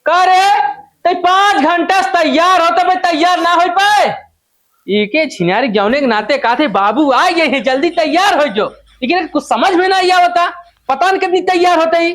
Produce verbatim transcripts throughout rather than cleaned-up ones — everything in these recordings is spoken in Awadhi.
का रे, तै पाँच घंटा से तैयार होता, मैं तैयार ना होइ पाए। एके छिनारी जौने के नाते कहा थे, "बाबू आ गए हैं, जल्दी तैयार होइ जो।" लेकिन कुछ समझ में ना आवता, पता न कितनी तैयार होते ही।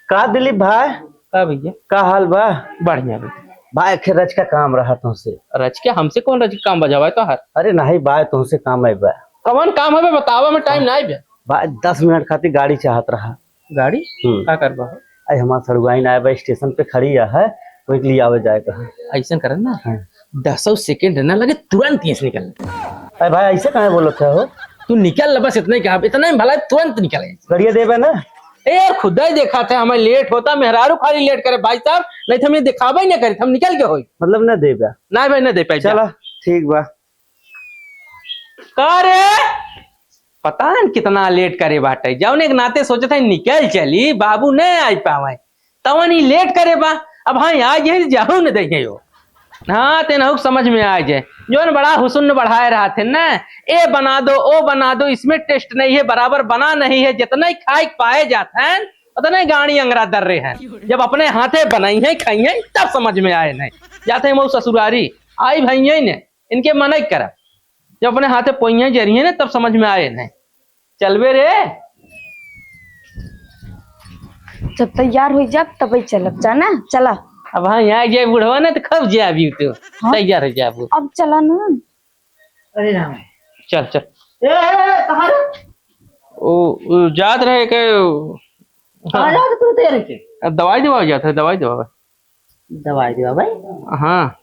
का दिलीप भाई? का भैया? का हाल बा? बढ़िया भैया। भाई, एक रच का काम रहा तुमसे। रच के? हमसे कौन रच के काम बजावा है तोहार? अरे नहीं भाई, तुमसे काम है बा। कौन काम है बे? बतावा, मैं टाइम ना है बे। भाई, दस मिनट खातिर गाड़ी चाहत रहा। गाड़ी? हम्म। का करबा हो? अरे, हमार सड़ुआइन आए बा, स्टेशन पे खड़ी है, वही के लिए आवे जाए का। ऐसन करन ना, हाँ। दसों सेकंड ना लगे, तुरंत यहाँ से निकल। अरे भाई, ऐसे काहे बोलत है हो? तू निकल, बस इतना ही कहा, इतना ही भला, तुरंत निकल। गड़िया देबे ना? ए यार, खुदा ही देखा था, हमें लेट होता, मेहरारू खाली लेट करे भाई साहब, नहीं तो हम ये दिखावा ही ना करे, हम निकल के होई। मतलब ना देबे? ना भाई, ना दे पाई। चला, ठीक बा। का रे? पता न कितना लेट करे बाटे, जौने के नाते सोचत है निकल चली, बाबू न आइ पावे, तवन ही लेट करे बा। अब हाँ, आ जाए, जाहू न देखे हो। हाँ, तेनहू के समझ में आ जाए, जौन बड़ा हुस्न बढ़ाए रहा थे न, ए बना दो, ओ बना दो, इसमें टेस्ट नहीं है, बराबर बना नहीं है, जितना ही खाए के पाए जात हैं, उतना ही गाड़ी अंगरा दर रहे हैं। जब अपने हाथे बनाई है, खाई है, तब समझ में आए नहीं। जाते हैं मऊ ससुरारी, आई भई है ने, इनके मना ही करा। जब अपने हाथे पोइया जरिए ना, तब समझ में आए नहीं। चलबे रे। जब तैयार हो जाब, तबे चलब, जाना, चला। अब हाँ, यहाँ जाए बुढ़वा ना, तो कब जाबी तू? हाँ। तैयार हो जाबू। अब चला ना। अरे राम। चल, चल। ए, ए, ए, कहाँ रे? ओ, ओ, जात रहे के, कहाँ हाँ। जात तू तैयार होके? अब दवाई देवा जात है, दवाई देवा। दवाई देवा भाई? हाँ।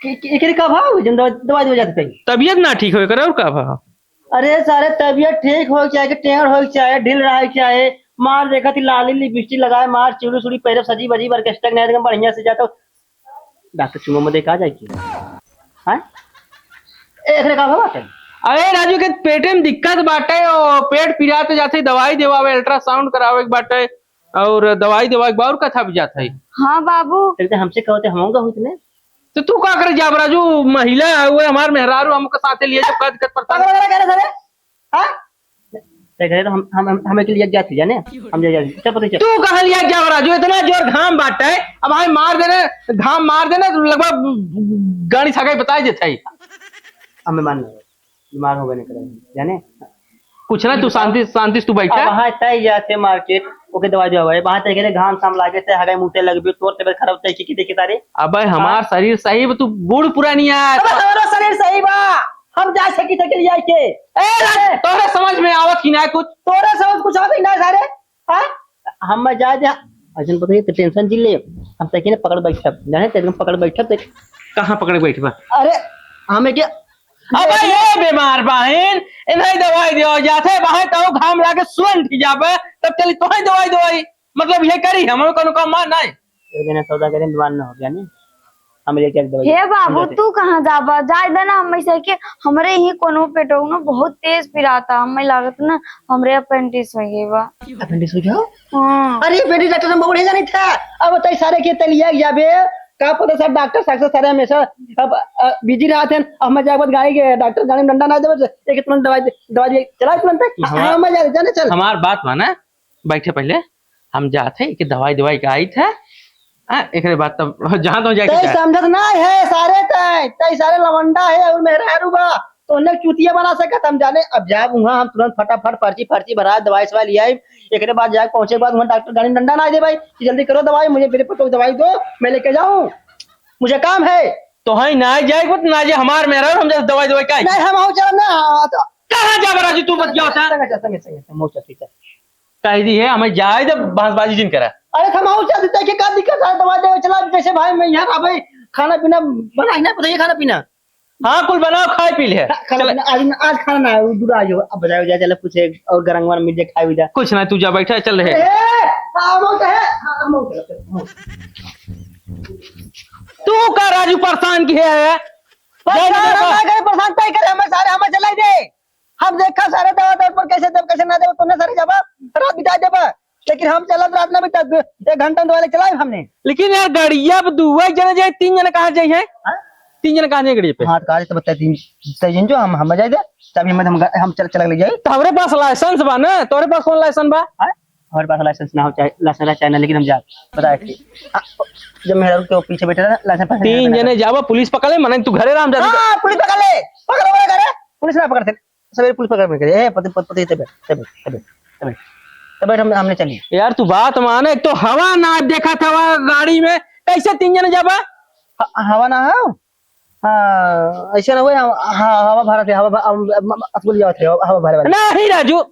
के, के, एकरे का भाव है, जब दवा, दवाई देवा जात है? तबीयत ना ठीक हो, एकर और का भाव? अरे सारे, तबीयत ठीक हो चाहे कि टेढ़ हो चाहे ढील रहा है चाहे, मार देखा थी लाली लिपस्टिक लगाए, मार चूड़ी सूड़ी पहरे, सजी बजी ऑर्केस्ट्रा के नाच बढ़िया से जाता। डॉक्टर चुनो में देखा जाए कि, हाँ? ए, एकरे का भवा बाटे? अरे राजू के पेटे में दिक्कत बाटे, ओ पेट पिरात जाते, दवाई देवावे, अल्ट्रासाउंड करावे के बाटे, और दवाई देवावे के बा, और कथा भी जात है। हाँ बाबू। एक तो हमसे कहते हम होगा हुई इतने। तो तू का करे जाब राजू, महिला है वो, हमार मेहरारू हमके साथे लिए जब का दिक्कत पड़ता है। पगला करे सारे? हाँ? ते घरे तो हम, हम, हम, हमें के लिए जाती जाने, हम जा, जा, चल पता चल। तू कहाँ लिया जाब राजू, इतना जोर घाम बाटे, अब हमें मार देने, घाम मार देने, तो लगभग गाड़ी छाका ही बताई देता ही। हमें मान लो, बीमार हो गए नहीं करे, जाने। कुछ ना, तू शांति, शांति से तू बैठा। अब वहाँ तय जाते मार्केट, ओके दवाई देवा भाई, वहाँ तय के घाम साम लागे, तय हगाई मुँह तय लगबे, तोर तबियत खराब तय की, की देखी तारे। अबे हमार हाँ? शरीर सही, तू बूढ़ पुरानी है। अबे हमारा शरीर सही बा, हम जा सकी थे के लिए आके। ए, ए! तोरे समझ में आवत ही ना कुछ। तोरे समझ कुछ आवत ही ना सारे। हाँ? हम मैं जा दे, अजन पता है, तो टेंशन जी ले, हम तय के पकड़ बैठब, जाने ते एकदम पकड़ बैठब ते। कहाँ पकड़ बैठबा? अरे, हमें क्या? अबे ये बीमार बाहिन, इन्हें दवाई दियो जाते, बाहें तो घाम लागे सुन ठीक जाबे, तब चली तोहे दवाई दवाई। मतलब ये करी, हमरो कोनो काम मान नहीं। ये देना सौदा करें, दीवान ना हो गया नहीं। हम लेके आके दवाई हे बाबू, हम तू कहाँ जाबा? जाए दे ना, हम ऐसे के, हमरे ही कोनो पेटो ना बहुत तेज पिराता, हमें लागत ना हमरे अपेंडिक्स हो गई बा। अपेंडिक्स हो गया? हाँ। अरे अपेंडिक्स डॉक्टर से बहुत बढ़िया जानी था। अब बताइए सारे के तलिया जाबे, का पता सर डॉक्टर साहब से सारे हमेशा अब, अ, बिजी रहत हैं। अब मैं जाए बाद गाड़ी के डॉक्टर गाड़ी में डंडा ना देवे, एक तुरंत दवाई दे, दवाई दे, चला तुरंत। हाँ, हमार, हाँ, मैं जा, जाने चल। हमार बात माना, बैठे पहले। हम जात है कि दवाई दवाई का आई थे, हाँ, एकरे बाद तब जहाँ तो जाके तय जाए। समझत ना है सारे तय, तय सारे लवंडा है और मेहरारू बा, तो उन्हें चूतिया बना सकत हम जाने। अब जाब वहाँ हम तुरंत फटाफट पर्ची फर्ची भरा दवाई सवाई ले आई, एकरे बाद जाके पहुँचे के बाद वहाँ डॉक्टर गाड़ी में डंडा ना दे भाई कि जल्दी करो दवाई, मुझे मेरे पतोह को दवाई दो, मैं लेके जाऊँ, मुझे काम है। तो है ना जाए मत ना जे हमार मेहरारू हम जैसे दवाई दवाई का नहीं, हम हो चल ना, हाँ, तो कहाँ जाबा राजू, तू बतियावत है? संगे, संगे, संगे, संगे, मौसा, ठीक है। कह दी है, हमें जाए जब बहसबाजी जिन करा। अरे, हम और चल देते हैं, क्या दिक्कत है? दवा दे, चला, जैसे भाई, मैं यहाँ, भाई, खाना पीना बनाई ना, बताइए, खाना पीना। हाँ, कुल बनाओ, खाए पी ले। खा-, खाना चल। पीना, आज, आज खाना ना, वो दूर आ जाओ, अब बताओ, जा, चला, कुछ एक और गरम गरम मिल जाए, खाए भी जा। कुछ ना, तू जा, बैठा, चल रहे। ए, हाँ, मौसा है, हाँ, मौसा, मौसा। तू का राजू परेशान की है? परेशान जाए हम ना। ना करे, परेशान तय करे, हमें सारे, हमें चलाई दे। हम देखा सारे दवा दवा पर कैसे देब, कैसे ना देब, तूने सारे जवाब रात बिता देबा। लेकिन हम चलत रात ना बिता, एक घंटा दवा ले चलाए हमने। लेकिन यार, गाड़िया पे दू एक जने जाए, तीन जने कहाँ जाए हैं? हाँ? तीन जने कहाँ जाए गाड़ी पे? हाँ, तो कहा तो बताए तीन, तीन जन जो हम, हम जाए दे, तभी हम, हम, हम चल, चल ले जाए। तो हमरे पास लाइसेंस बा ना, तोरे पास कौन लाइसेंस बा? हाँ? हमारे पास लाइसेंस ना हो, चाहे लाइसेंस रहे चाहे ना, लेकिन हम जात। पता है कि, आ, जब मेहरारू के पीछे बैठे रहे, लाइसेंस पकड़ तीन लेना। जने जावा, पुलिस पकड़ ले, मने तू घरे राम जाबी। हाँ, पुलिस पकड़ ले, पकड़ ले घरे, पुलिस ना पकड़ते, सवेरे पुलिस पकड़ में करे, ए, पति, पति, पति, तबे, तबे, तबे, तबे, तबे हम, हमने चली। यार, तू बात माने, एक तो हवा ना देखा था वहाँ गाड़ी में, कैसे तीन जने जाबा? ह-, हवा ना हो? हाँ, ऐसे ना होए, हम, हाँ, हवा भरा थे, हवा भ-, हम, हम, हम, असगुल जावत थे, हवा भरे वाले। नहीं राजू,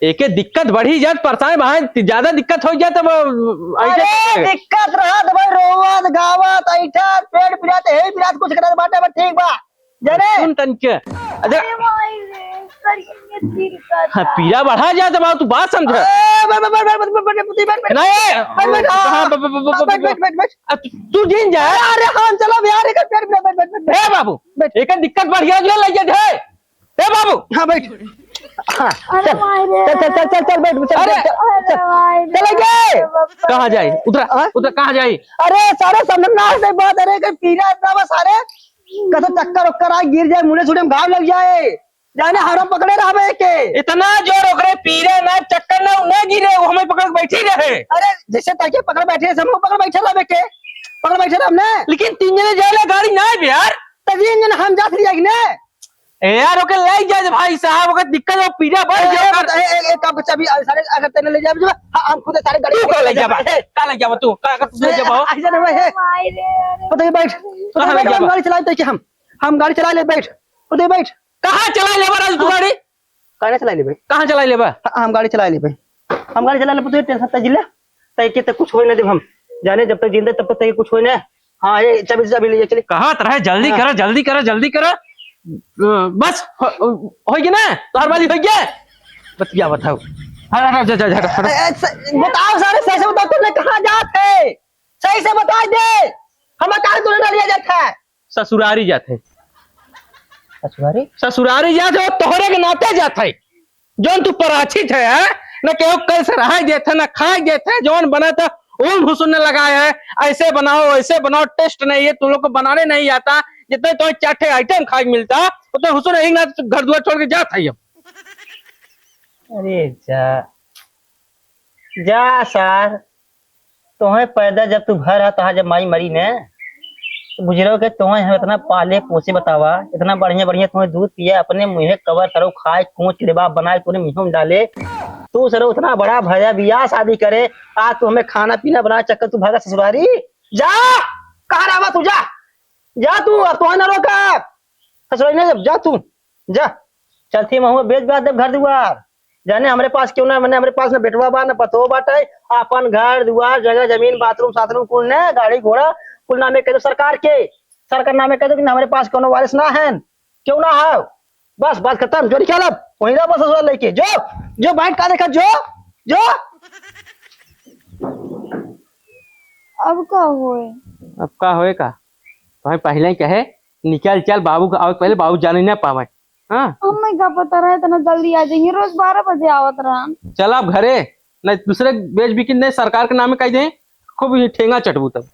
एके दिक्कत बढ़ी जात, परेशान भाई, ज्यादा दिक्कत हो जात, तब ऐसे अरे, कैसे? दिक्कत रहत भाई, रोवत, गावत, ऐठत, पेट पिरात, हे पिरात, कुछ करत बाटे, बस ठीक बा, जाने? सुन तनके, अरे, अरे भाई रे, करिए दिल का हाँ, था। पीरा बढ़ा जात बा, तू बात समझ। ए, बैठ, बैठ, बैठ, बैठ, बैठ, बैठ, बैठ, बैठ, बैठ, नहीं, बैठ, बैठ, कहाँ, हाँ, ब-, ब-, ब-, हाँ, ब-, बैठ, ब-, बैठ, बैठ, बैठ। अब तू जिन जा। अरे, अरे, हम चलो यार, एक पेड़ पे बैठ, बैठ, बैठ, बैठ। ए बाबू, बैठ। एक दिक्कत बढ़िया जो लग जाए है। ए बाबू। हाँ, बैठ। हाँ, अरे चल। माय रे। चल, चल, चल, चल, चल, बैठ, चल, अरे। चल, चल, अरे चल। माय रे। चल, आगे। बाबा कहाँ जाई? रे। उतरा, हाँ? उतरा, कहाँ जाई? अरे, सारे समझ में ना आते बात, अरे, कहीं पीरा इतना बस, सारे। कतो चक्कर उक्कर आ, गिर जाए, मुड़े छुड़े में घाव लग जाए। जाने हरम पकड़े रहबे के। इतना जोर ओकरे पीरे ना, चक्कर ना, उ ना गिरे, उ हमें पकड़ के बैठी रहे। अरे, जैसे ताके पकड़ बैठे, ऐसे हम पकड़ बैठे रहबे के। पकड़ बैठे रहब ने। लेकिन तीन जने जाए ला गाड़ी ना आए यार। त तीन जने हम जात रही कि ने? ए यार, ओके ले जाए भाई साहब, ओके दिक्कत हो, पीरा बढ़ ए, गया ए, ओकर। ए, ए, ए, काम बच्चा भी, अ, सारे अगर तेने ले जाबे, हाँ, हम खुद सारे गाड़ी तू का ले जाबा? ए, का ले जाबा तू? का, का तू ले ए, जाबा हो? ऐसे ना भाई, ए। भाई रे, अरे। पता है, बैठ। पता कहाँ है, ले बैठ, हम जाबा? गाड़ी चलाए तो कि हम, हम गाड़ी चला ले, बैठ। पता है, बैठ। कहाँ चलाए लेबा राजू तू हाँ। गाड़ी? काहे ना चलाए लेबे? कहाँ चलाए लेबा? हाँ, हम गाड़ी चलाए लेबे। हम गाड़ी चलाए लेबे, तू टेंशन तक जिले, तय के तक कुछ होए ना देब हम। जाने जब तक जिंदा तब तक तय कुछ होए ना। हाँ, ये चाबी, चाबी ले चले। कहाँ तरह है? जल्दी हाँ। करो, जल्दी करो, जल्दी करो। अ, बस, हो, हो गया ना? तोहर वाली हो गया? बतिया बताओ। हट, हट, हट, हट, हट, हट। ए, ए, स-, बताओ सारे, सही से बताओ, तूने कहाँ जात है? सही से बता दे, हमें काहे तूने ना लिया जाता है? ससुरारी जात है। ससुरारी? ससुरारी जात है, तोहरे के नाते जात है। जौन तू पराचित है, हैं? न केहू कल से रहाई देत है, न खाई देत है, जौन बना था, ओम हुसुन ने लगाए है, ऐसे बनाओ, ऐसे बनाओ, taste नहीं है, तुम लोग को बनाने नहीं आता, जितने तो चार ठे item खाए के मिलता, उतने हुसुन एक ना घर दुआर छोड़ के जात है अब। अरे जा, जा सार, तोहें पैदा जब तू भर हा, तोहार जब माई मरी ने, तो बुझलो के तोहें हम इतना पाले पोसे बतावा, इतना बढ़िया बढ़िया तोहें दूध पिया, अपने मुँहे कवर सरो खाए, कोच रे बाप बनाए, तूने मुँह में डाले। तू सरो इतना बड़ा भया, बियाह शादी करे, आज तू हमें खाना पीना बनाए चक्कर तू भागा ससुरारी। जा, कहाँ रहा तू, जा, जा तू, अब तोहें ना रोका। ससुरारी ना जब, जा तू, जा। चलती महुआ बेच बाच देब घर दुआर। जाने हमरे पास क्यों ना, मने हमरे पास ना बेटवा बा, ना पतोह बाटे, आपन घर दुआर, जगह जमीन, बाथरूम साथरूम कुल ने, गाड़ी घोड़ा कुल नामे कह दो सरकार के, सरकार नामे कह दो कि हमरे पास कोनो वारिस ना है, क्यों ना है, बस बात खत्म। जो निकाल अब वहीं रह बस ससुराल लेके, जो, जो बैठ का देखा, जो, जो। अब का होए? अब का होए का? तुम्हें पहले ही कहे, निकल चल, बाबू का आवे पहले, बाबू जाने ना पावे। हाँ? हमें का पता रहे इतना जल्दी आ जाएंगे, रोज बारह बजे आवत रहन। चल अब घरे, नहीं दूसरे बेच बिकिन नहीं, सरकार के नामे कह दे, खूब ही ठेंगा चटबू तब।